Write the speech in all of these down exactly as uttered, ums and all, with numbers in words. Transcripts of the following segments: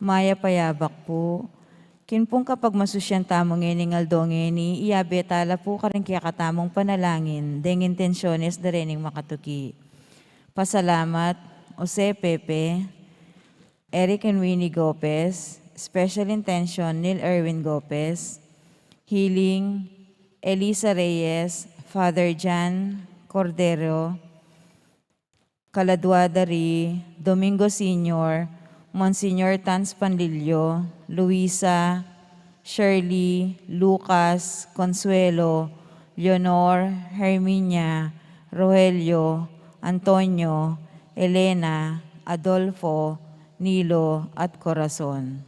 Mayap a yabak pu. King pung kapagmasusyan tamu ngening aldo ngeni, iyabe tala pu karing kekatamung panalangin deng intensyones da rening makatuki. Pasalamat, Jose Pepe, Eric and Winnie Gopez, special intention, Neil Erwin Gopez, healing, Elisa Reyes, Father Jan Cordero, kaladua da ri Domingo Senior, Monsignor Tans Panlilio, Luisa, Shirley, Lucas, Consuelo, Leonor, Herminia, Rogelio, Antonio, Elena, Adolfo, Nilo, at Corazon.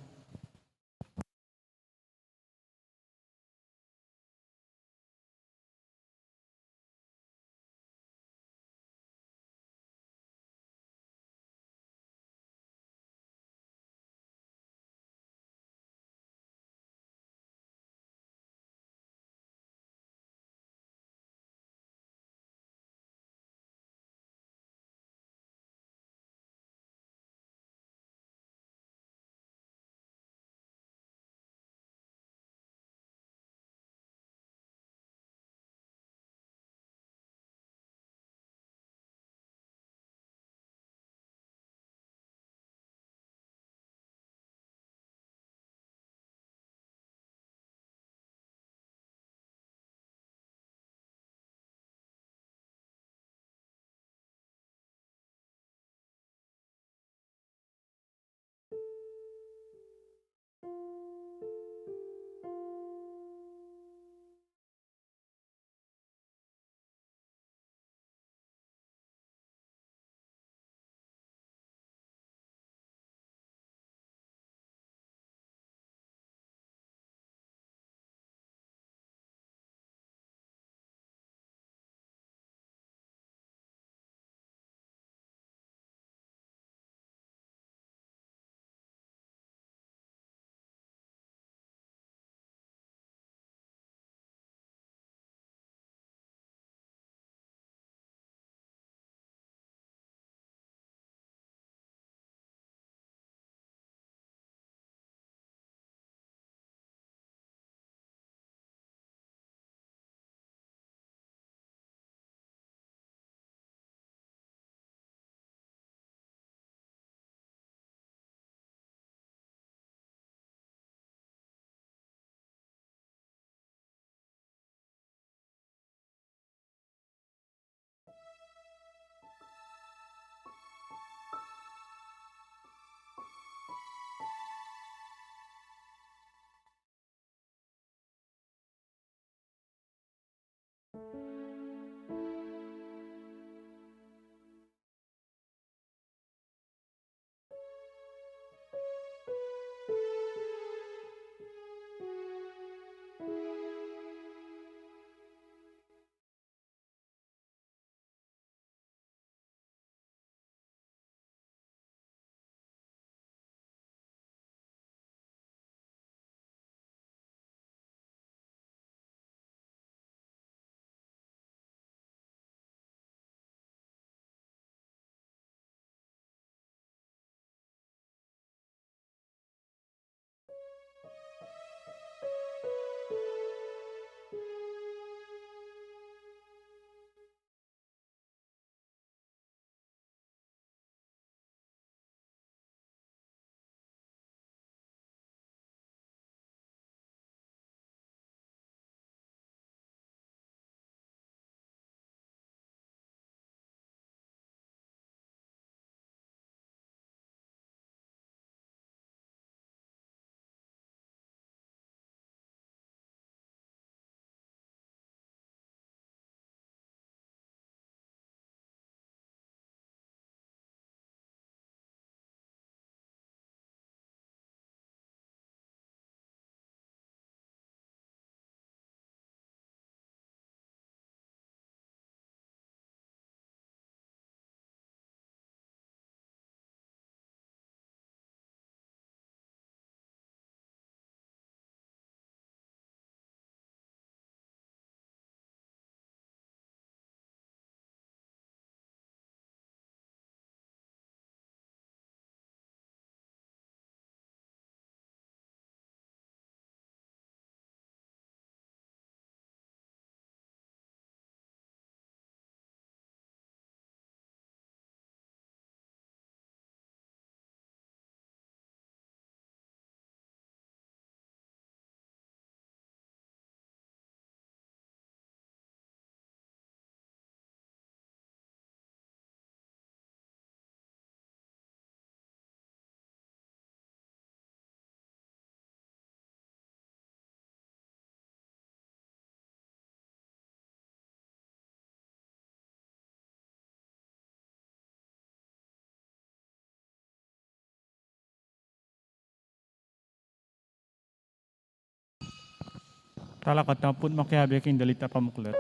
Talakad tamu put makiabe king dalit a pamuklat.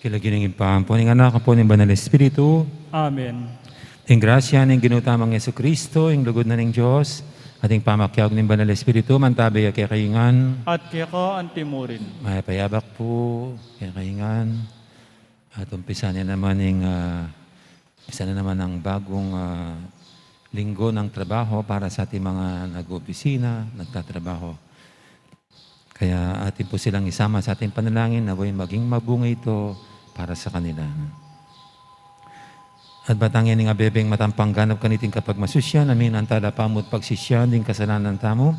King lagyu ning Ibpa, ampo ning Anak, ampo ning Banal Espiritu. Amen. Ing grasya ning Ginu tamung Jesucristo, ing lugud na ning Dios, at ing pamakiabe ning Banal Espiritu, mantabe ya kekayu ngan. At keka antimurin. Mayap a yabak pu kekayu ngan. At umpisa na naman ing, ah, umpisa na naman ang bagong, ah, linggo ng trabaho para sa ating mga nag-opisina, nagtatrabaho. Kaya atin po silang isama sa ating panalangin, nawa'y maging mabunga ito para sa kanila. At batang yan ing abebeng matampang ganap kaniting kapagmasusyan, amin ang tala pamu't pagsisyan ding kasalanan tamu,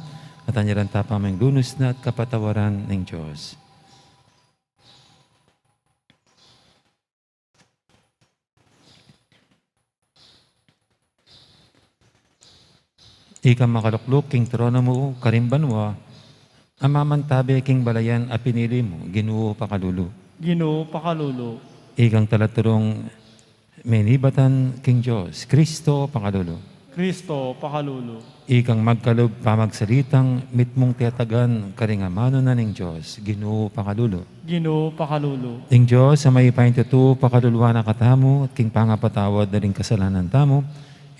at anyaran ta pa ing lunus na at kapatawaran ning Dios. Ikang makalukluk king trono mu karing banua, a mamantabe king balayan a pinili mu, Ginu, pakalulu. Ginu, pakalulu. Ikang talaturung menibatan king Dios, Kristo, pakalulu. Kristo, pakalulu. Ikang magkalub pamagsalitang mitmung tetagan karing amanu na ning Dios, Ginu, pakalulu. Ginu, pakalulu. Ing Dios a mayupayang tutu pakaluluan na katamu, at king pangapatawad da ring kasalanan tamu,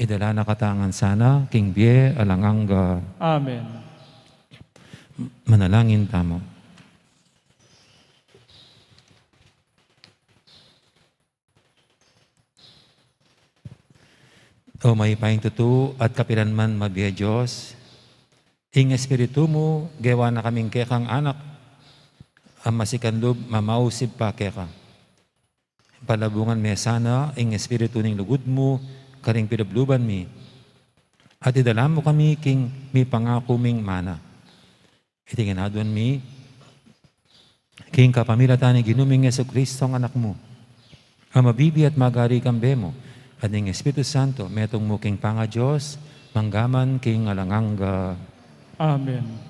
idala na katamu ngan sana king bie alang angga. Amen. Manalangin tamu. O mayupayang tutu at kapilan man mabie a Dios, ing Espiritu mu gewa na kaming kekang anak, a masikan lub mamausip pa keka. Palabungan me sana ing Espiritu ning lugud mu karing pilubluban mi, at idala mu kami king mipangaku ming mana. Iti ngan aduan mi king kapamilatan ning Ginu ming Jesucristo, ing Anak mu, a mabibie at magari kambe mu at ning Espiritu Santo, metung mu king pangaDios, mangga man king alang angga. Amen.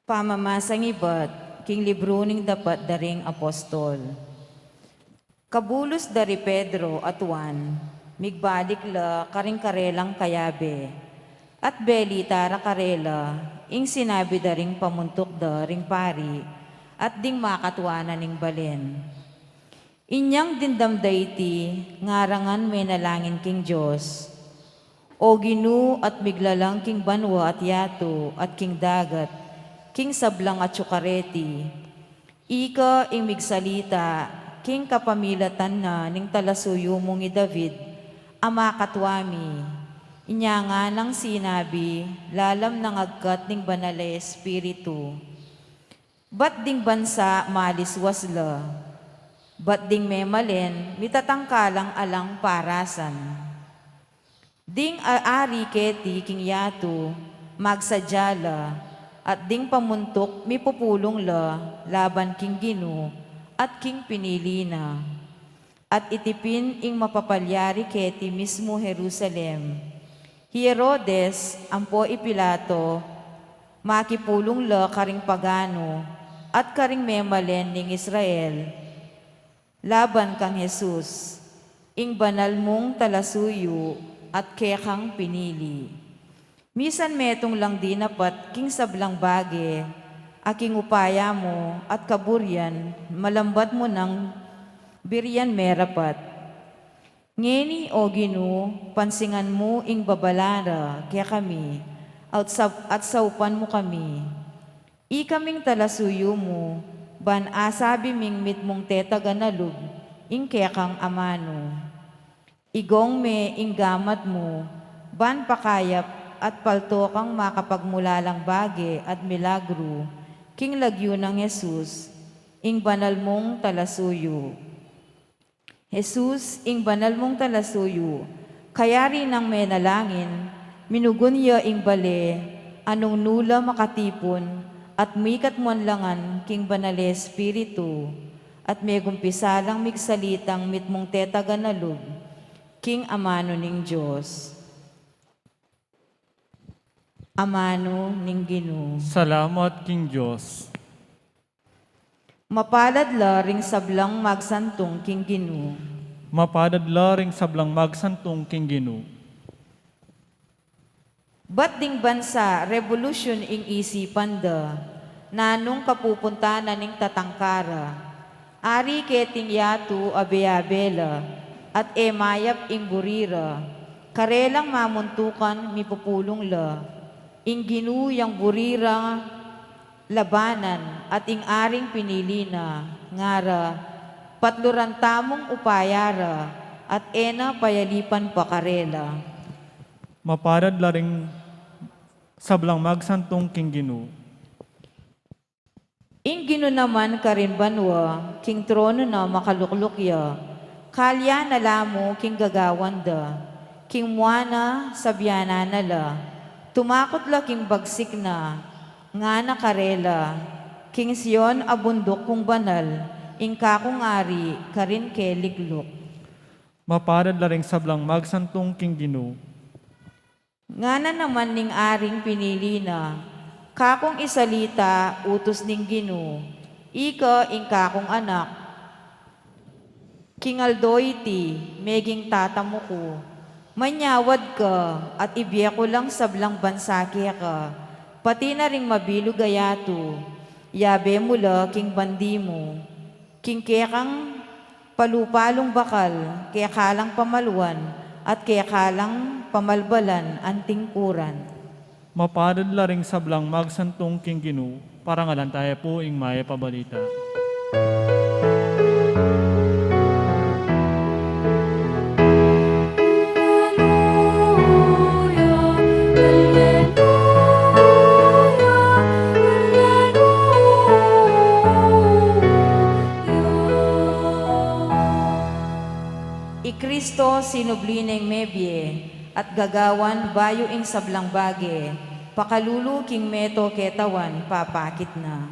Pamamasang ibat king libru ning Dapat da ring Apostol. Kabulus da ri Pedro at Juan, migbalik la karing karelang kayabe, at belita ra karela ing sinabi da ring pamuntuk da ring pari at ding makatua na ning balen. Inyang dimdam da iti, ngarangan menalangin king Dios, O Ginu, at miglalang king banua at yatu at king dagat, king sablang atyu kareti. Ika ing migsalita king kapamilatan na ning talasuyu mung i David, a makatua mi. Inya nganang sinabi lalam ning agkat ning Banal a Espiritu, Bat ding bansa maliswas la, bat ding memalen mitatangkalang alang parasan. Ding aari keti king yatu magsadya la, at ding pamuntuk mipupulung la laban king Ginu at king pinili na. At iti pin ing mapapalyari keti mismu Jerusalem. Hi Herodes ampo i Pilato, makipulung la karing pagano at karing memalen ning Israel, Laban kang Jesus, ing banal mung talasuyu at kekang pinili. Misan metung lang dinapat king sablang bage, a king upaya mu at kaburian, malambat mu nang birian merapat. Ngeni, O Ginu, pansingan mu ing babala ra kekami, at sab-, at saupan mu kami. Ikaming talasuyu mu, ban asabi ming mitmung tetagan a lub ing kekang amanu. Igong me ing gamat mu, ban pakayap at paltokang makapagmulalang bage at milagru, king lagyu nang Jesus, ing banal mung talasuyu. Jesus, ing banal mung talasuyu, kayari nang menalangin, minugun ya ing bale, a nung nu la makatipun, at mikat mu ngan king Banal a Espiritu, at megumpisa lang migsalitang mitmung tetagan a lub king amanu ning Dios. Amanu ning Ginu. Salamat king Dios. Mapalad la ring sablang magsantung king Ginu. Mapalad la ring sablang magsantung king Ginu. Bat ding bansa, revolusyun ing isipan da, nanung kapupuntanan ning tatangka ra. Ari keting yatu abe-abe la, at e mayap ing buri ra. Karelang mamuntukan mipupulung la. Ing Ginu yang buri ra labanan, at ing aring pinili na, ngara, patluran tamung upaya ra, at e na payalipan pa karela. Mapalad la ring sablang magsantung king Ginu. Ing Ginu naman karin banua, king tronu na makalukluk ya. Kalya na la mu king gagawan da, king mua na sabianan na la. Tumakut la king bagsik na, ngana karela, king Sion a bunduk kung banal, ing kakung Ari karin ke likluk. Mapalad la ring sablang magsantung king Ginu. Ngana naman ning aring pinili na, kakung isalita utus ning Ginu, ika ing kakung anak, king aldo iti, meging tata mu ku. Manyawad ka, at ibie ku lang sablang bansa keka, pati na ring mabilug a yatu, yabe mu la king bandi mu. King kekang palu-palung bakal, keka lang pamaluan, at keka lang pamalbalan anting kuran. Mapalad la ring sablang magsantung king Ginu, parangalan taya pu ing mayap a balita. I Kristo sinubli neng mebie at gagawan bayu ing sablang bage, pakalulu king meto ketawan papakit na.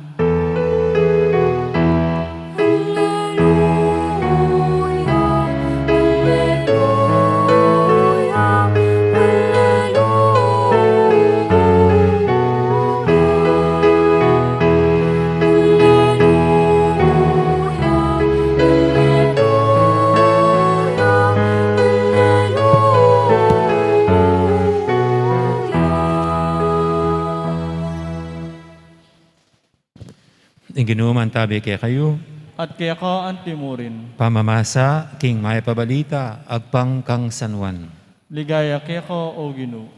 Ing Ginu mantabi kekayu. At keka anti murin. Pamamasa king mayap a balita agpang kang San Juan. Ligaya keka, O Ginu.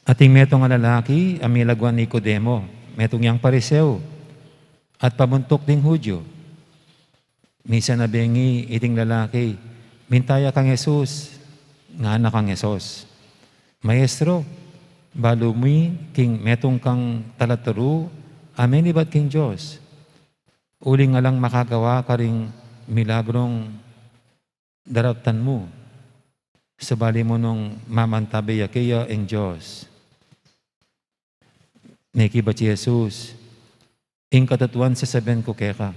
Ating metung a lalaki a milaguan Nicodemo, metung yang Pariseo, at pabuntuk ding Judio. Misan a bengi iting lalaki, minta ya kang Jesus, ngana kang Jesus, Maestro, balu mi king metung kang talaturu a menibat king Dios. Uling alang makagawa karing milagrung daraptan mu, sabali mu nung mamantabi ya keya ing Dios. Mekibat i Jesus, Ing katutuan sasabian ku keka,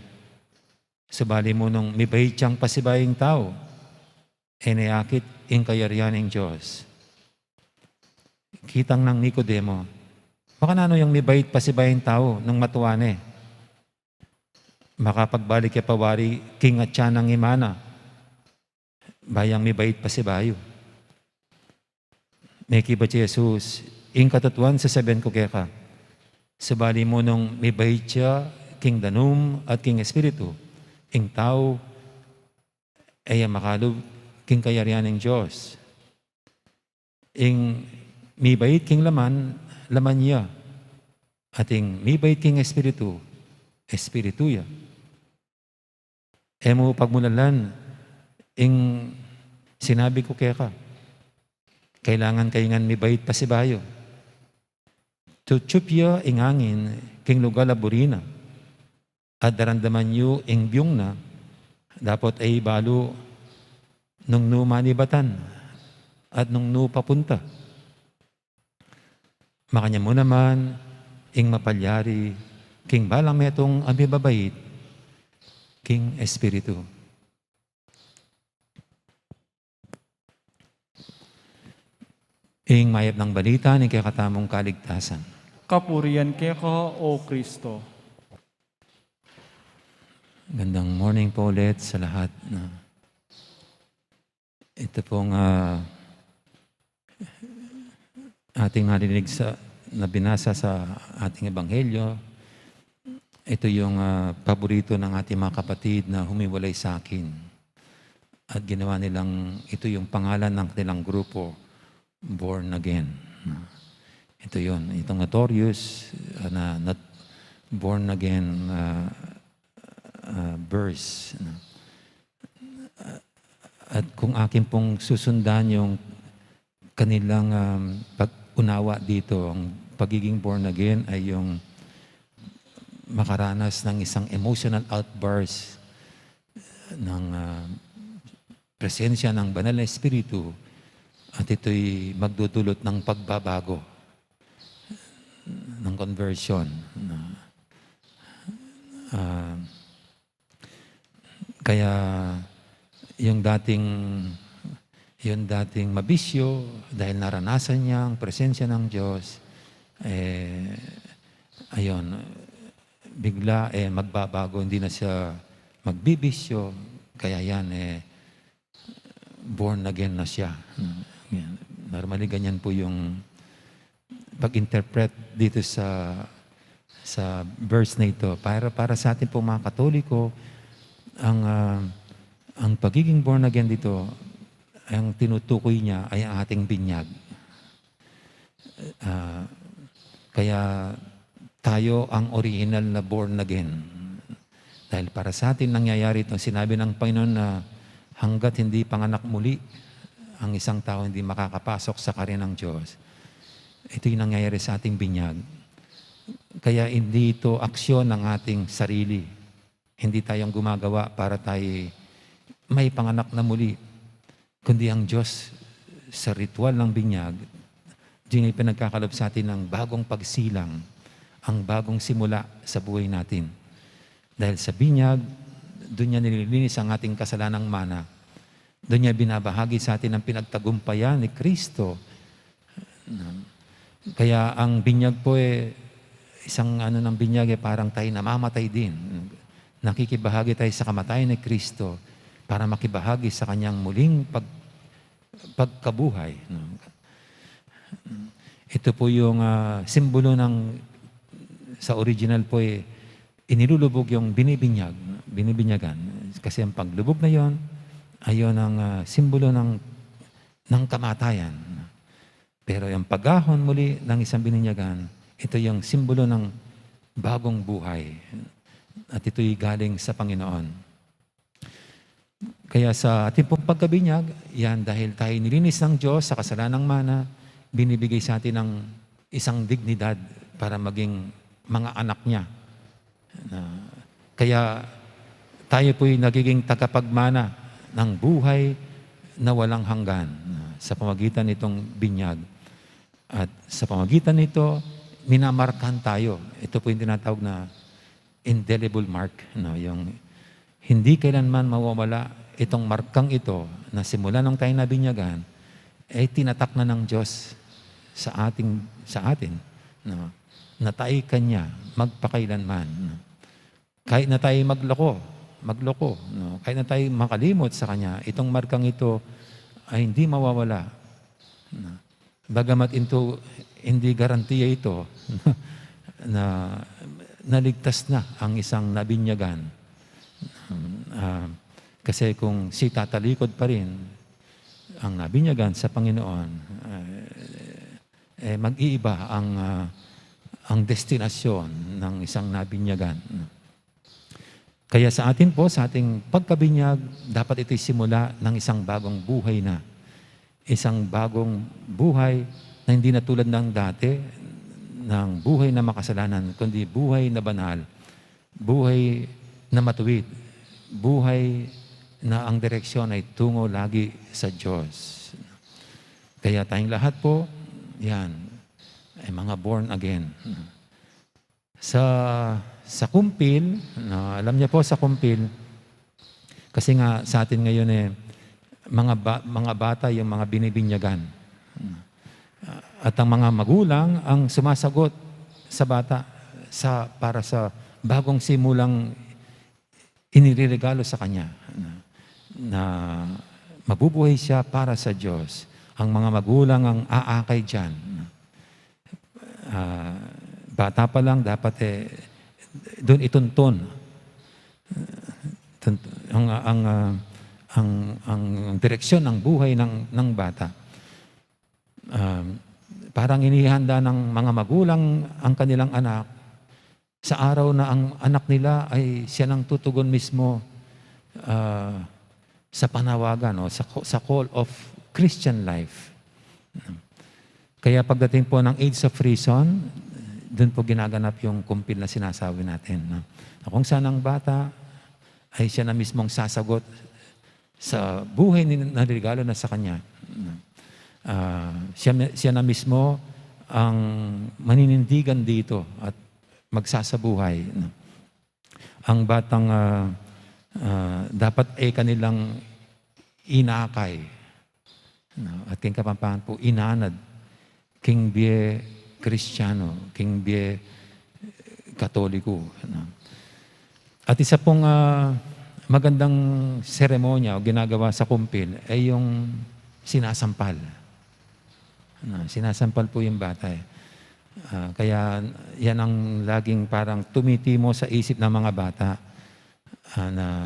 sabali mu nung mibait yang pasibayu ing tau, e ne akit ing kayarian ning Dios. Kitang nang Nicodemo, makananu yang mibait pasibayu ing tau nung matua ne? Makapagbalik ya pa wari king atyan nang ima na, ba yang mibait pasibayu. Mekibat i Jesus, ing katatuan sasabian ku keka, sabali mu nung mibait ya king danum at king espiritu, ing tau e ya makalub king kayarian ning Dios. Ing mibait king laman, laman ya. At ing mibait king espiritu, espiritu ya. E mu pagmulalan ing sinabi ku keka. Kailangan kayu ngan mibait pasibayu. Tutup ya ing angin king lugal a buri na, at daramdaman yu ing biyung na, dapot e yu balu nung nu manibatan at nung nu papunta. Makanyan mu naman ing mapalyari king balang metung a mibabait king espiritu. Ing mayap nang balita ning kekatamung kaligtasan. Kapurian keka, O Kristo. Gandang morning po ulit sa lahat. Na ito pong, ah, ating narinig sa, na binasa sa ating ebanghelyo, ito yung, ah, paborito ng ating mga kapatid na humiwalay sa akin. At ginawa nilang ito yung pangalan ng kanilang grupo, Born Again. Ito yun, itong notorious, ah, na, na Born Again, ah, ah, verse. At kung akin pong susundan yung kanilang, um, pag-unawa dito, ang pagiging born again ay yung makaranas ng isang emotional outburst ng, ah, presensya ng Banal na Espiritu, at ito'y magdudulot ng pagbabago, ng conversion. Na, ah, kaya yung dating, yung dating mabisyo, dahil naranasan niya ang presensya ng Diyos, eh, ayun, bigla, eh, magbabago, hindi na siya magbibisyo. Kaya yan, eh, born again na siya. Yan. Normally, ganyan po yung pag-interpret dito sa, sa verse na ito. Para, para sa atin pong mga Katoliko, ang, ah, ang pagiging born again dito, ang tinutukoy niya ay ang ating binyag. Ah, kaya tayo ang orihinal na born again. Dahil para sa atin nangyayari itong sinabi ng Panginoon na hanggat hindi panganak muli ang isang tao, hindi makakapasok sa kaharian ng Diyos. Ito'y nangyayari sa ating binyag. Kaya hindi ito aksyon ng ating sarili. Hindi tayong gumagawa para tayo may panganak na muli, kundi ang Diyos sa ritual ng binyag, diyan ay pinagkakaloob sa atin ng bagong pagsilang, ang bagong simula sa buhay natin. Dahil sa binyag, doon niya nililinis ang ating kasalanang mana. Doon niya binabahagi sa atin ang pinagtagumpayan ni Kristo. Kaya ang binyag po, eh, isang ano ng binyag, eh, parang tayo namamatay din. Nakikibahagi tayo sa kamatayan ni Kristo para makibahagi sa kanyang muling pag-, pagkabuhay, no? Ito po yung, ah, simbolo ng, sa original po, eh, inilulubog yung binibinyag, binibinyagan. Kasi ang paglubog na yon, ayon ang, ah, simbolo ng, ng kamatayan. Pero yung pag-ahon muli ng isang bininyagan, ito yung simbolo ng bagong buhay. At ito'y galing sa Panginoon. Kaya sa ating pong pagkabinyag, yan dahil tayo nilinis ng Diyos sa kasalanang mana, binibigay sa atin ng isang dignidad para maging mga anak niya. Na, kaya tayo po'y nagiging tagapagmana ng buhay na walang hanggan, na, sa pamagitan nitong binyag. At sa pamagitan nito, minamarkahan tayo. Ito po yung tinatawag na indelible mark, no? Yung hindi kailanman mawawala itong markang ito na simula nung tayo nabinyagan, eh, tinatak na ng Diyos sa ating, sa atin, no? Na tayo kanya magpakailanman, no? Kahit na tayo magloko, magloko, no? Kahit na tayo makalimot sa Kanya, itong markang ito ay hindi mawawala. No? Bagamat ito, hindi garantiya ito na naligtas na ang isang nabinyagan. Ah, kasi kung sitatalikod pa rin ang nabinyagan sa Panginoon, eh, eh, mag-iiba ang, ah, ang destinasyon ng isang nabinyagan. Kaya sa atin po, sa ating pagkabinyag, dapat ito'y simula ng isang bagong buhay na. Isang bagong buhay na hindi na tulad ng dati, ng buhay na makasalanan, kundi buhay na banal, buhay na matuwid, buhay na ang direksyon ay tungo lagi sa Diyos. Kaya tayong lahat po, yan, ay mga born again. Sa, sa kumpil, no, alam niyo po, sa kumpil, kasi nga sa atin ngayon, eh, mga ba-, mga bata yung mga binibinyagan. At ang mga magulang ang sumasagot sa bata sa, para sa bagong simulang inireregalo sa kanya, na, na mabubuhay siya para sa Diyos. Ang mga magulang ang aakay diyan. Ah, bata pa lang, dapat, eh, dun ituntun. Tunt-, ang, ang, ah, ang, ang direksyon ng buhay ng, ng bata. Um, parang inihanda ng mga magulang ang kanilang anak sa araw na ang anak nila ay siya nang tutugon mismo, ah, sa panawagan, no, sa, sa call of Christian life. Kaya pagdating po ng age of reason, dun po ginaganap yung kumpil na sinasabi natin, no? Na kung saan ang bata ay siya na mismong sasagot sa buhay ni-, na regalo na sa kanya. Ah, siya, siya na mismo ang maninindigan dito at magsasabuhay, no? Ang batang, ah, ah, dapat e kanilang inakay, no? At king Kapampangan po, inanad king bie Kristiyano, king bie Katoliko, no? At isa pong, ah, magandang seremonya o ginagawa sa kumpil ay yung sinasampal. No, sinasampal po yung bata, eh. Ah, kaya yan ang laging parang tumitimo sa isip ng mga bata, ah, na,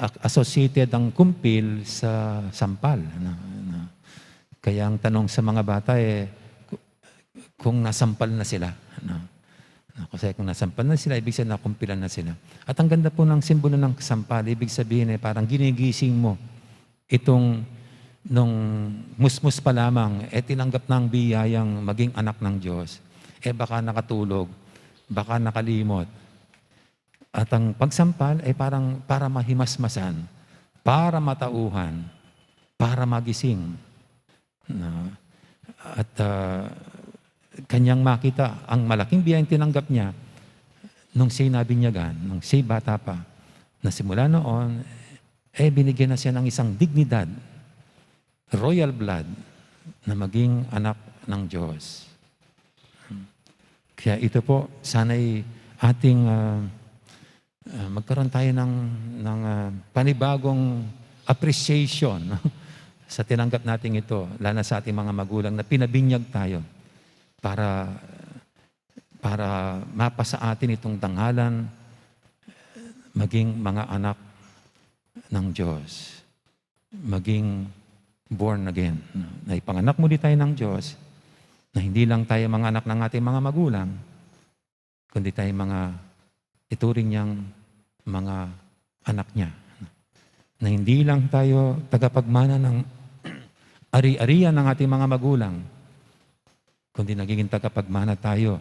ah, associated ang kumpil sa sampal, no, no. Kaya ang tanong sa mga bata, eh, ku-, kung nasampal na sila, no? No, kasi kung nasampal na sila, ibig sabihin nakumpilan na sila. At ang ganda po ng simbolo ng sampal, ibig sabihin, eh, parang ginigising mo itong nung musmus pa lamang, eh, tinanggap na ang biyayang maging anak ng Diyos, eh, baka nakatulog, baka nakalimot. At ang pagsampal ay parang para mahimasmasan, para matauhan, para magising. No? At, ah, kanyang makita ang malaking biyayang tinanggap niya nung siya'y nabinyagan, nung siya'y bata pa, na simula noon, eh, binigyan na siya ng isang dignidad, royal blood, na maging anak ng Diyos. Kaya ito po, sana'y ating, ah, ah, magkaroon tayo ng, ng, ah, panibagong appreciation, no? Sa tinanggap natin ito, lalo na sa ating mga magulang na pinabinyag tayo para, para mapasa atin itong dangalan, maging mga anak ng Diyos, maging born again, no? Na ipanganak muli tayo ng Diyos, na hindi lang tayo mga anak ng ating mga magulang, kundi tayo mga ituring niyang mga anak niya. Na hindi lang tayo tagapagmana ng ari-arian ng ating mga magulang, kundi nagiging tagapagmana tayo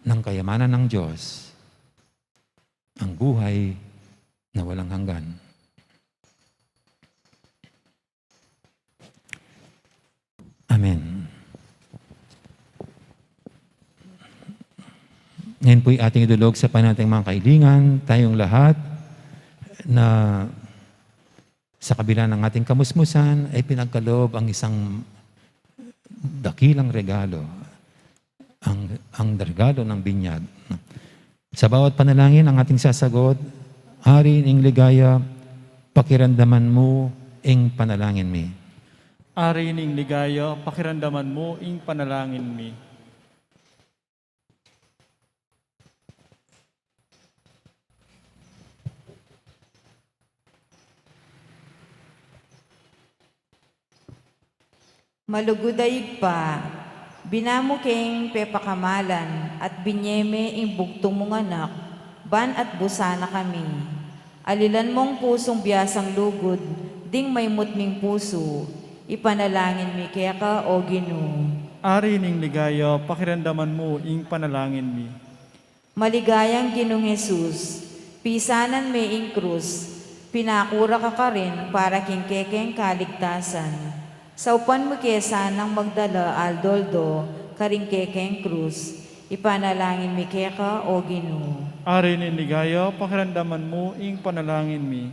ng kayamanan ng Diyos, ang buhay na walang hanggan. Amen. Ngayon po'y ating idulog sa panalangin, mga kaibigan, tayong lahat na sa kabila ng ating kamusmusan ay pinagkaloob ang isang dakilang regalo, ang, ang regalo ng binyag. Sa bawat panalangin ang ating sasagot, Ari ning ligaya, pakiramdaman mu ing panalangin mi. Ari ning ligaya, pakiramdaman mu ing panalangin mi. Malugud a Ibpa, bina mu keng pepakamalan at binye me ing bugtung mung anak, ban atbusan na kami. Alilan mong pusung biasang lugud ding maymut ming pusu, ipanalangin mi keka, O Ginu. Ari ning ligaya, pakiramdaman mu ing panalangin mi. Maligayang Ginung Jesus, pisanan me ing krus, pinakura ka karin para king kekeng kaligtasan. Saupan mu ke sanang magdala aldo-aldo karing kekeng krus. Ipanalangin mi keka, O Ginu. Ari ning ligaya, pakiramdaman mu ing panalangin mi.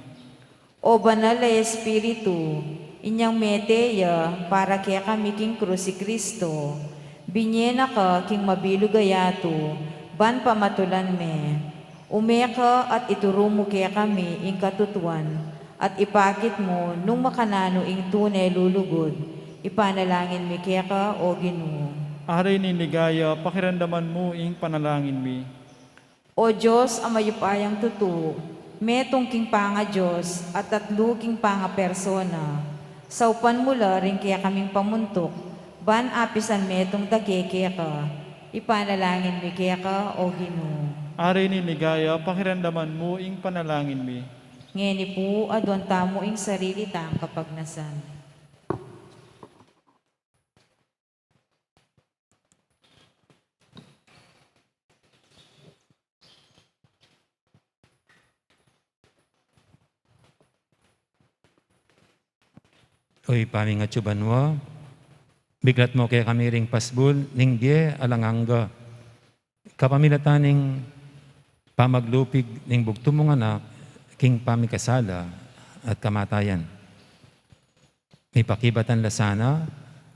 O Banal a Espiritu, inyang mete ya para kekami king krus i Kristo, binye na ka king mabilug a yatu, ban pamatulan me. Ume ka at ituru mu kekami ing katutuan, at ipakit mu nung makananu ing tune lulugud, ipanalangin mi keka, O Ginu. Ari ning ligaya, pakiramdaman mu ing panalangin mi. O Dios a mayupayang tutu, metung king panga-Dios at atlu king pangapersona, saupan mu la ring kekaming pamuntuk, ban apisan metung da keka, ipanalangin mi keka, O Ginu. Ari ning ligaya, pakiramdaman mu ing panalangin mi. Ngeni pu, aduan tamu ing sarili tang kapagnasan. O Ibpa ming atsu banua, biglat mu kekami ring pasbul ning bie alang angga, kapamilatan ning pamaglupig ning bugtung mung Anak king pamikasala at kamatayan. Mipakibatan la sana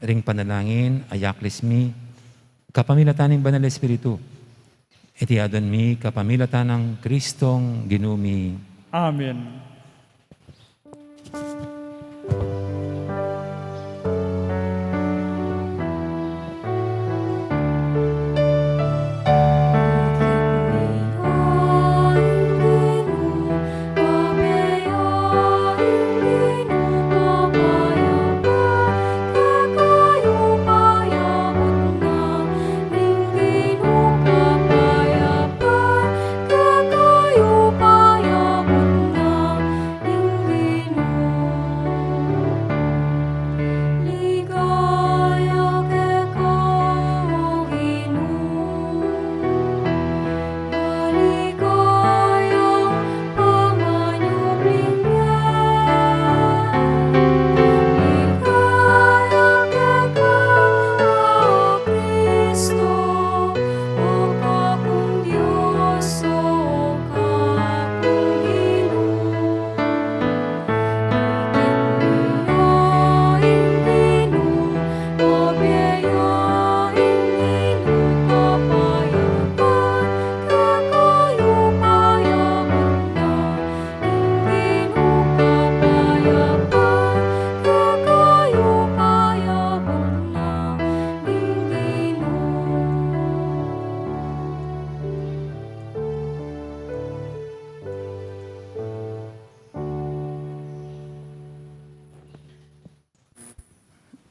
ring panalangin a yaklis mi kapamilatan ning Banal a Espiritu. Iti aduan mi kapamilatan nang Kristong Ginu mi. Amen.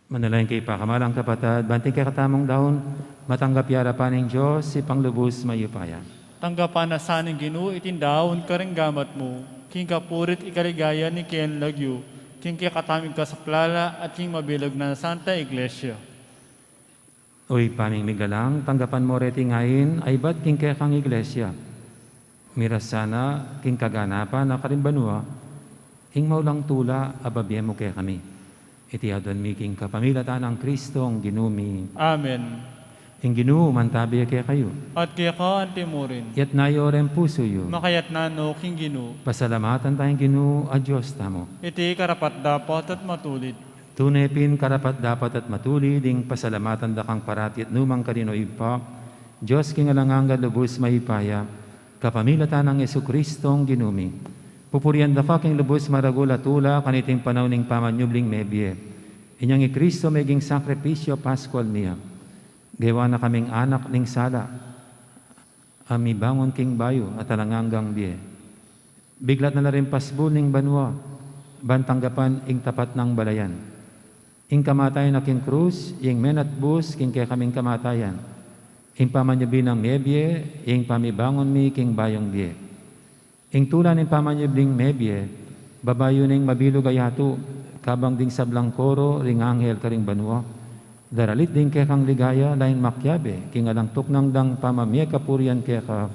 Manalangin kayu pakamalan kung kapatad, ban iting kekatamung daun matanggap ya king arapan ning Dios, Ibpang lubus mayupaya. Tanggapan na sa ning Ginu iting daun karing gamat mu, king kapurian at kaligayan ning keyang lagyu, king kekatamung kasaplalan at king mabilug nang Santa Iglesia. O Ibpa ming miglalang, tanggapan mu reti ngan ing ibat king kekang Iglesia. Miras sana king kaganapan na karin banua, ing maulang tula a babie mu kekami. Iti aduan mi king kapamilatan nang Kristong Ginu mi. Amen. Ing Ginu mantabi ya kekayu. At keka anti mu rin. Itas yu reng pusu yu. Makatas no king Ginu. Pasalamatan taya ing Ginu a Dios tamu. Iti karapat-dapat at matulid. Tune pin karapat-dapat at matulid ing pasalamatan da kang parati at nukarin man, O Ibpa, Dios king alang angga at lubus mayupaya. Kapamilatan nang Jesucristong Ginu mi, pupurian da ka king lubus maragul a tula kaniting panaun ning pamanyubling mebie. Inyang i Cristo meging sakripisyo Pascual mia. Gewa na kaming anak ning sala, a mibangun king bayu at alang anggang bie. Biglat na la ring pasbul ning banua, ban tanggapan ing tapat nang balayan. Ing kamatayan na king krus, ing menatbus king kekaming kamatayan. Ing pamanyubli nang mebie, ing pamibangun mi king bayung bie. Ing tula ning pamanyubling mebie, babayu ning mabilug a yatu, kabang ding sablang koro ring anghel karing banua, daralit ding kekang ligaya, laing makiabe king alang tuknang dang pamamie kapurian keka,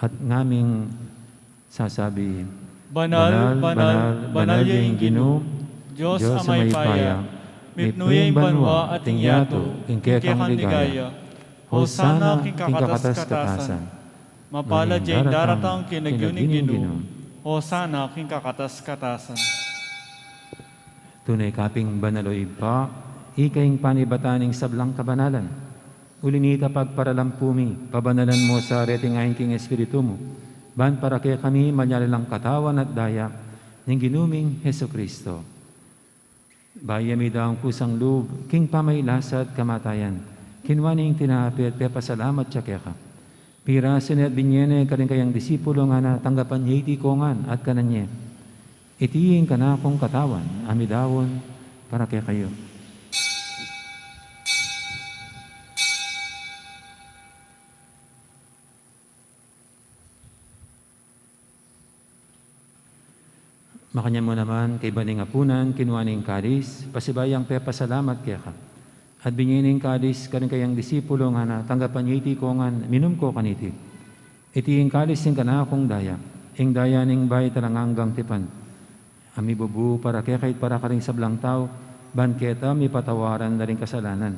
at ngaming sasabi, Banal, banal, banal, banal ya ing Ginu, Dios a mayupaya. Mipnu ya ing banua at ing yatu king kekang ligaya. Hosana king kakatas-katasan. Mapalad ya ing daratang king lagyu ning Ginu. Hosana king kakatas-katasan. Tune ka pin banal, o Ibpa, ika ing panibatan ning sablang kabanalan. Uli na nita pagparalampu mi, pabanalan mu sa reting ain king Espiritu mu, ban para kekami manyari lang katawan at daya ning Ginu ming Jesucristo. Bayu ya midaun kusang lub king pamailas at kamatayan, kinua ne ing tinape at pepasalamat ya keka. Pirasu ne at binie ne karing kayang disipulo, ngana, tanggapan ye iti kongan at kanan ye. Iti ing kanakung katawan a midaun para kekayu. Makanyan mu naman, kaybat ning apunan, kinua ne ing kalis, pasibayu yang pepasalamat keka. At binie ne ing kalis karing kayang disipulo, ngana, tanggapan ye iti kongan, minum ko kaniti. Iti ing kalis ning kanakung daya, ing daya ning bayu at alang anggang tipan, a mibubu para kekayu at para karing sablang tau, ban keta mipatawaran la ring kasalanan.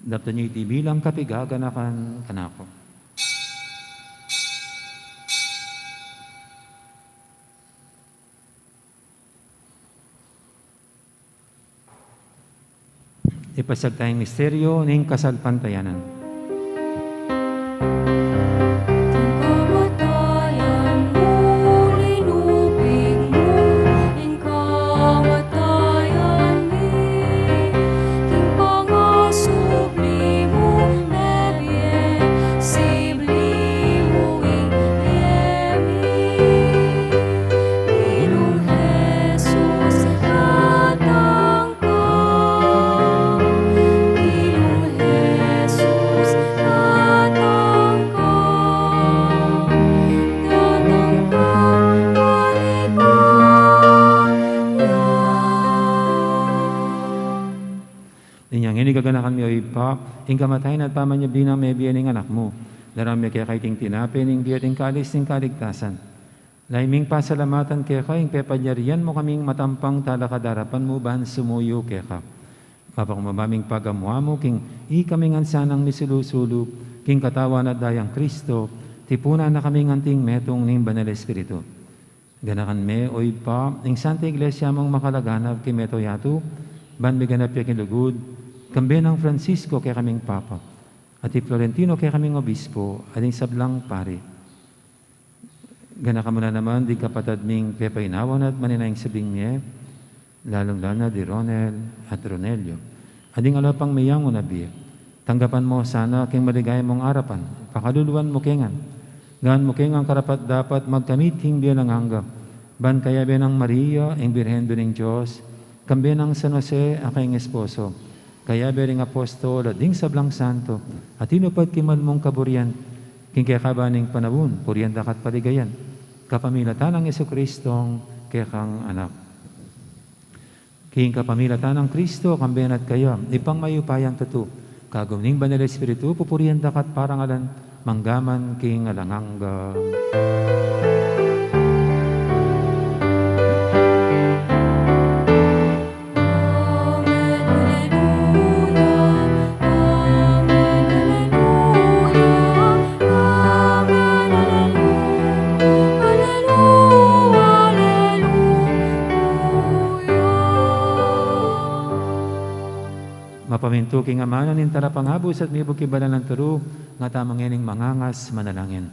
Daptan ye iti bilang kapaganakan kanaku. Ipasiag taya ing misteryo ning kasalpantayanan. King kamatayan mu, linupig mu ing kamatayan mi, king pangasubli mu, mebie, sibli mu ing bie mi. Ginung Jesus, datang ka. Ginung Jesus, datang ka. Datang ka, balik ka. Inya ngeni gaganakan mi, o Ibpa, ing kamatayan at pamanyubli nang mebie ning Anak mu. Daraun mi keka iting tinape ning bie at ing kalis ning kaligtasan. Lalu ming pasalamatan keka ing pepanyarian mu kaming matampang talakad king arapan mu ban sumuyu keka. Mapakumbaba ming pagamuan mu king ikami ngan sanang misulu-sulu king katawan at dayang Kristo, tipunan na kaming anting metung ning Banal Espiritu. Ganakan me, o Ibpa, ing Santa Iglesia mung makalaganap king mabilug a yatu, ban miganap ya king lugud, kambe nang Francisco kekaming Papa, at i Florentino kekaming Obispo, at ding sablang pari. Ganakan mu na naman ding kapatad ming pepainawa na at manenaya ing subling mie, lalung-lalu na di Ronel at Ronelio, at ding ala pang meyangu na bie. Tanggapan mu sana king maligaya mung arapan, pakaluluan mu ke ngan. Gawaan mu ke ngan karapat-dapat magkamit king bie alang angga, ban kayabe nang Maria, ing Birhen Indu ning Dios, kambe nang San Jose a kayang esposo, kayabe ring apostol at ding sablang santo a tinupad king mal mung kaburian, king kekaban ning panaun, purian da ka at paligayan, kapamilatan nang Jesucristong kekang Anak. King kapamilatan nang Kristo, kambe na at kaya, Ibpang mayupayang tutu, kagum ning Banal Espiritu, pupurian da ka at parangalan, mangga man king alang angga. Amen, alleluia. Amen, alleluia. Amen, alleluia. Alleluia, alleluia. Mapamintu king amanu ning Talapangabus at mibug king banal nang turu, nga tamu ngening mangangas manalangin.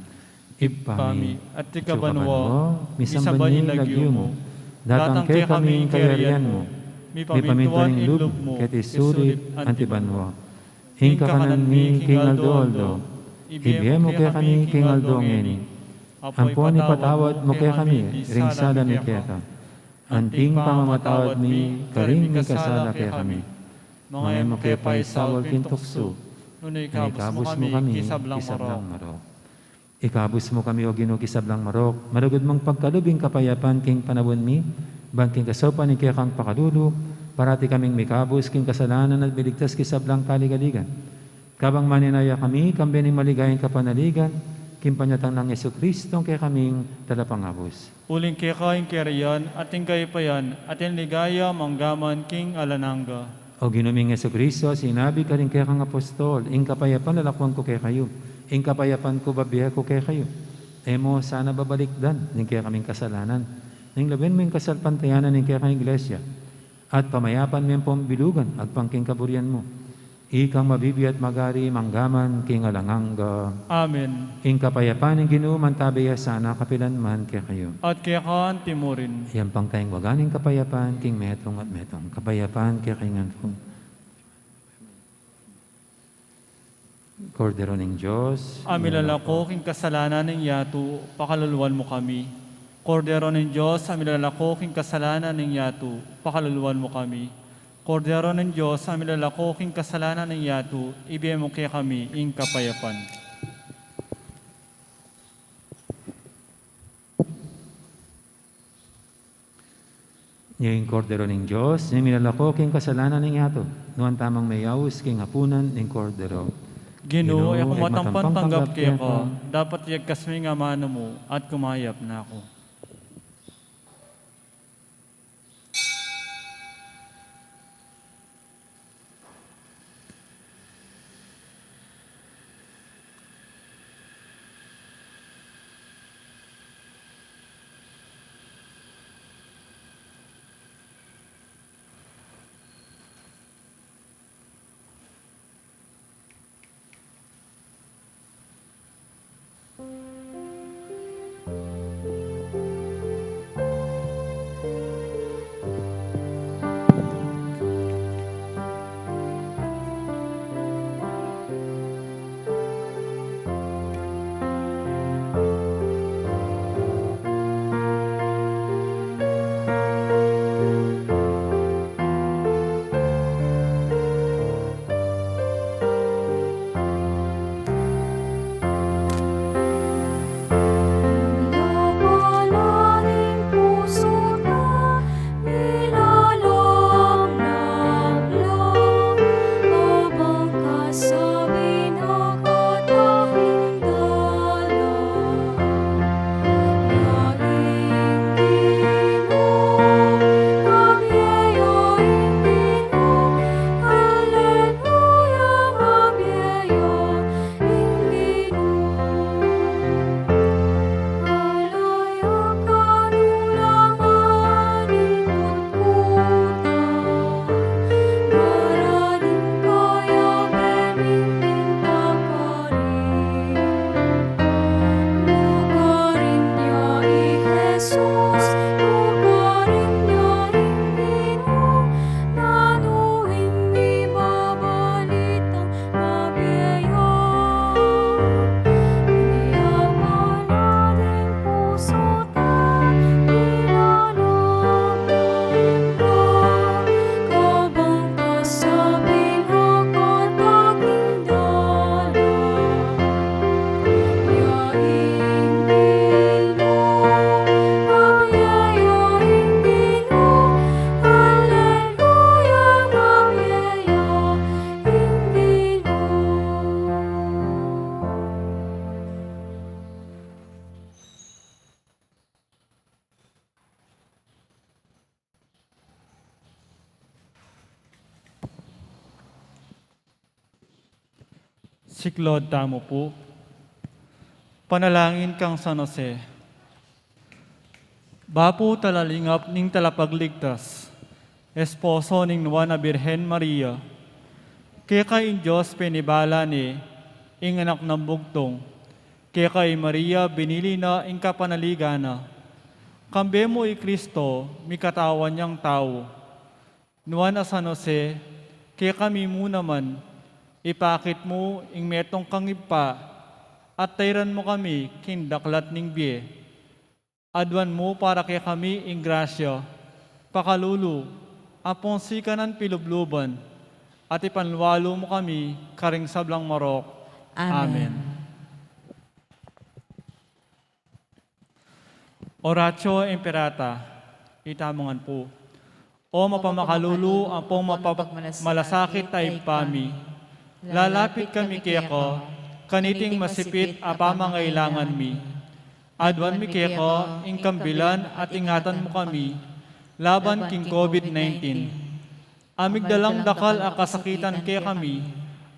Ibpa mi, atyu ka banua, misamban ya ing lagyu mu, datang kekami ing kayarian mu, mipamintuan ing lub mu, keti sulip anti banua. Ing kakanan mi king aldo-aldo, ibie mu kekami king aldo ngeni. Ampon ipatawad mu kekami ring sala mi keka, anti ing pamamatawad mi karing mikasala kekami. Manga e mu ke paisaul king tuksu, nune ikabus mu kami king sablang marok. Ikabus mu kami, O Ginu, king sablang marok, malugud mung pagkalub ing kapayapan king panaun mi, ban king kasaupan ning kekang pakalulu, parati kaming mikabus king kasalanan at miligtas king sablang kaligaligan. Kabang maninaya kami, kambe ning maligayang kapanaligan, king panyatang nang Jesucristo, ing kekaming Talapangabus. Uling keka ing kayarian, at ing kayapayan, at ing ligaya, mangga man king alang angga. O Ginu ming Jesucristo, sinabi karing kekang apostol, ing kapayapan lalakwan ku kekayu, ing kapayapan ku babie ku kekayu. E mu sana babalikdan ing kekaming kasalanan, nune lawen mu ing kasalpantayanan ning kekang Iglesia, at pamayapan me ampon bilugan agpang king kaburian mu. Ikang mabibie at magari mangga man king alang angga. Amen. Ing kapayapan ning Ginu mantabe ya sana kapilan man kekayu. At keka anti murin. Iyampang tayang waga ning kapayapan king metung at metung. Kapayapan kekayu ngan pu. Kordero ning Dios, a milalako king kasalanan ning yatu, pakaluluan mu kami. Kordero ning Dios, a milalako king kasalanan ning yatu, pakaluluan mu kami. Kordero ning Dios, a milalako king kasalanan ning yatu, ibie mu kekami ing kapayapan. Ini ing Kordero ning Dios, ini ing milalako king kasalanan ning yatu. Nuan tamung meyaus king apunan ning Kordero. Ginu, e ku matampan tanggap keka, dapot yagkas me ing amanu mu, at kumayap na ku. Siklaud tamu pu. Panalangin kang San Jose. Bapu talalingap ning Talapagligtas, esposo ning Nuan a Birhen Maria, keka ing Dios penibala ne ing Anak nang Bugtung, Keka i Maria, binili na ing kapanaligan na. Kambe mu i Kristo, mikatawan yang tau. Nuan a San Jose, kekami mu naman, ipakit mu ing metung kang Ibpa, at tairan mu kami king daklat ning bie. Aduan mu para kekami ing grasya, pakalulu, ampong sikanan pilubluban, at ipanlualu mu kami karing sablang marok. Amen. Amen. Oratio Imperata, itamu ngan pu. O mapamakalulu ampong mapamalasakit a Ibpa mi, lalapit kami keka, kaniting masipit a pamangailangan mi. Aduan mi keka ing kambilan at ingatan mu kami laban king COVID nineteen. A migdalang dakal a kasakitan kekami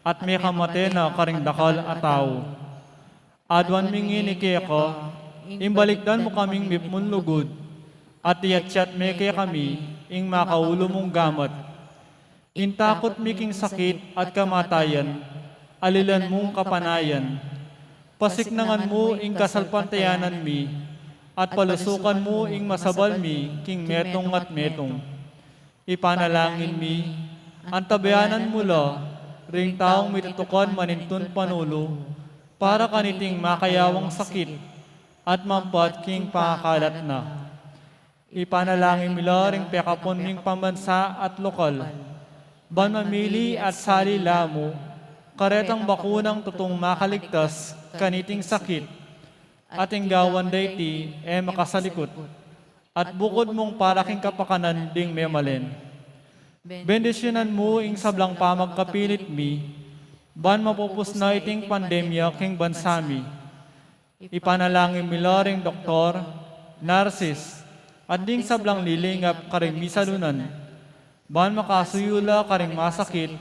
at mekamate na karing dakal a tau. Aduan mi ngeni keka, ing balikdan mu kaming mipnung lugud, at iyatyat me kekami ing makaulu mung gamat. Ing takut mi king sakit at kamatayan, alilan mung kapanayan. Pasiknangan mu ing kasalpantayanan mi, at palusukan mu ing masabal mi king metung at metung. Ipanalangin mi, antabayanan mu la ring taung mitutukan manintun panulu, para kaniting makayawang sakit at mampat king pangakalat na. Ipanalangin mi la ring pekapun ming pambansa at lokal, ban mamili at sali la mu karetang bakunang tutung makaligtas kaniting sakit, at ing gawan da iti e makasalikut, at bukud mung para king kapakanan ding memalen. Bendisyunan mu ing sablang pamagkapilit mi, ban mapupus na iting pandemya king bansa mi. Ipanalangin mi la ring doktor, narsis, at ding sablang lilingap karing misalunan, ban makasuyu la karing masakit,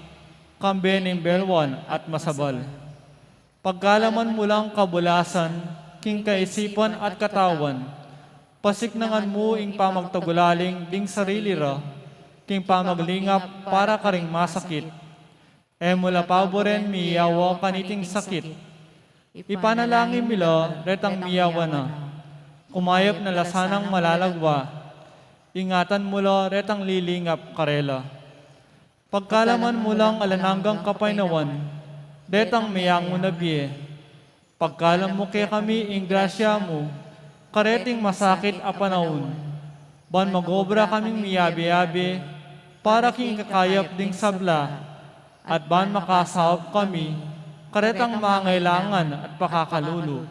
kambe ning belwan at masabal. Pagkalaman mu lang kabulasan king kaisipan at katawan, pasiknangan mu ing pamagtagulaling ding sarili ra king pamaglingap para karing masakit. E mu la paburen miyawa kaniting sakit. Ipanalangin mi la retang miyawa na, kumayap na la sanang malalagwa. Ingatan mu la retang lilingap karela. Pagkalaman mu lang alang anggang kapaynawan detang meyangu na bie. Pagkalam mu kekami ing grasya mu kareting masakit a panaun, ban mag-obra kaming miyabe-yabe para king kakayap ding sabla, at ban makasaup kami karetang mangailangan at pakakalulu.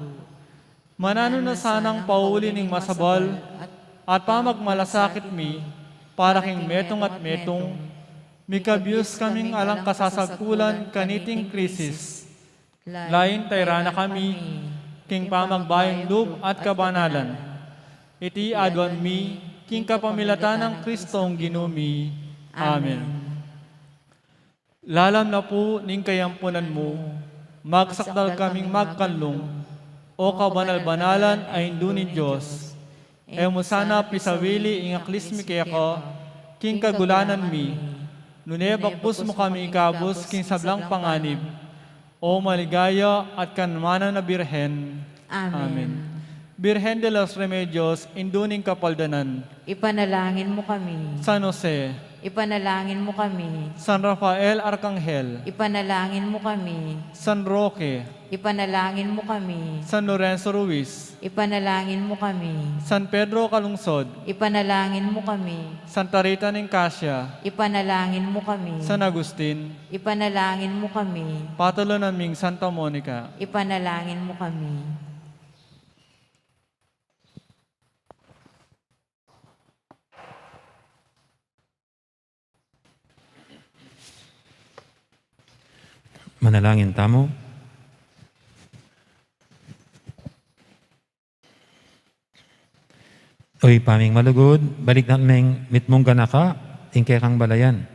Mananu na sanang pauli ning masabal at pamagmalasakit mi para king metung at metung, mikabius kaming alang kasasagkulan kaniting krisis. Lain tairan na kami king pamagbayung lub at kabanalan. Iti aduan mi king kapamilatan nang Kristong Ginu mi. Amen. Lalam na pu ning kayampunan mu, magsakdal kaming magkanlung, O kabanal-banalan a Indu ning Dios. E mu sana pisawili ing aklis mi keka king kagulanan mi, nune bagkus mu kami ikabus king sablang panganib, O maligaya at kanmanan a Birhen. Amen. Amen. Birhen de los Remedios, Indu ning Kapaldanan. Ipanalangin mu kami. San Jose. Ipanalangin mu kami. San Rafael Arkanghel. Ipanalangin mu kami. San Roque. Ipanalangin mu kami. San Lorenzo Ruiz. Ipanalangin mu kami. San Pedro Calungsod. Ipanalangin mu kami. Santa Rita ning Casia. Ipanalangin mu kami. San Agustin. Ipanalangin mu kami. Patulunan ming Santa Monica. Ipanalangin mu kami. Manalangin tamu. O Ibpa ming malugud, balikdan ming mitmung ganaka ing kekang balayan,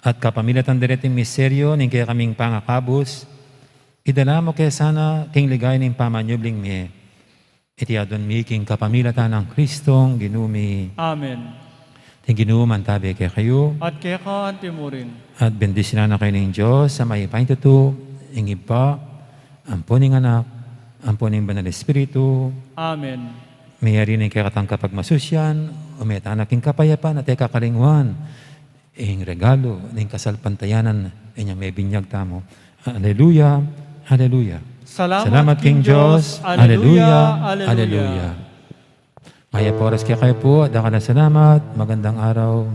at kapamilatan dereting misteryo ning kekaming pangakabus, idala mu ke sana king ligaya ning pamanyubling mie. Iti aduan mi king kapamilatan nang Kristong Ginu mi. Amen. Ing Ginu mantabe kekayu. At keka anti mu rin. At bendisyunan na kayu ning Dios a mayupayang tutu, ing Ibpa, ampo ning Anak, Ampo ning Banal Espiritu. Amen. Meyari na ing kekatang kapagmasusyan, ume tana king kapayapan at e kakalingwan ing regalu ning kasalpantayanan inyang mebinyag tamu. Aleluya, aleluya. Salamat king Dios. Aleluya, aleluya. Mayap a oras kekayu pu, dakal a salamat, magandang araw.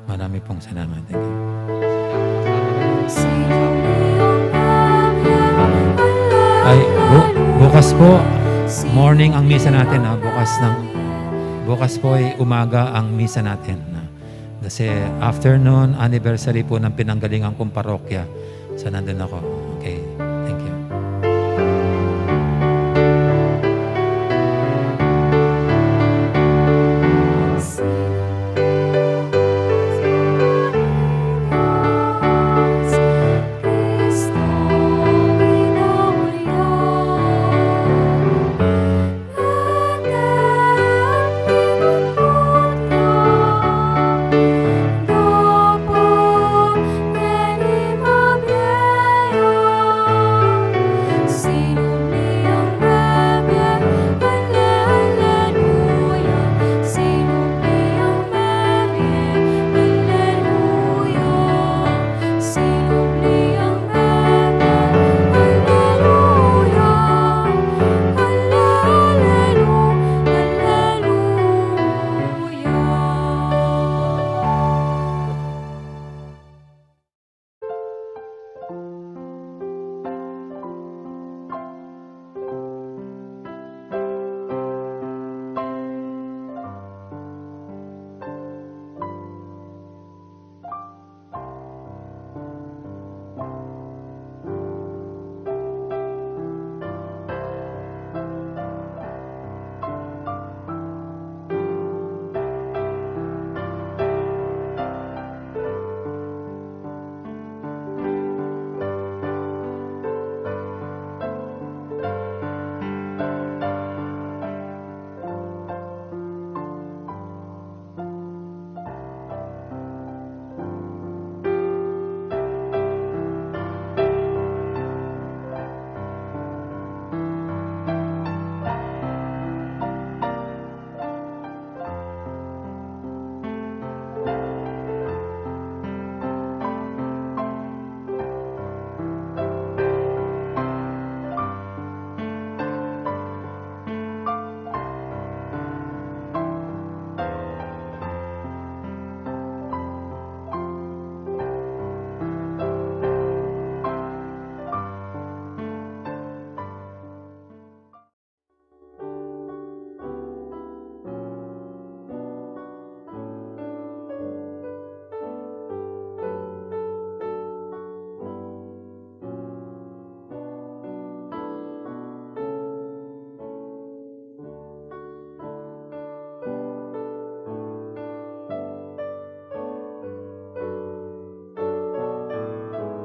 Marami pong salamat. Thank you. Ay, bu- bukas po, morning ang misa natin, ha. Bukas ng, bukas po ay umaga ang misa natin, ha. Kasi afternoon, anniversary po ng pinanggalingan kong parokya. So, nandun ako.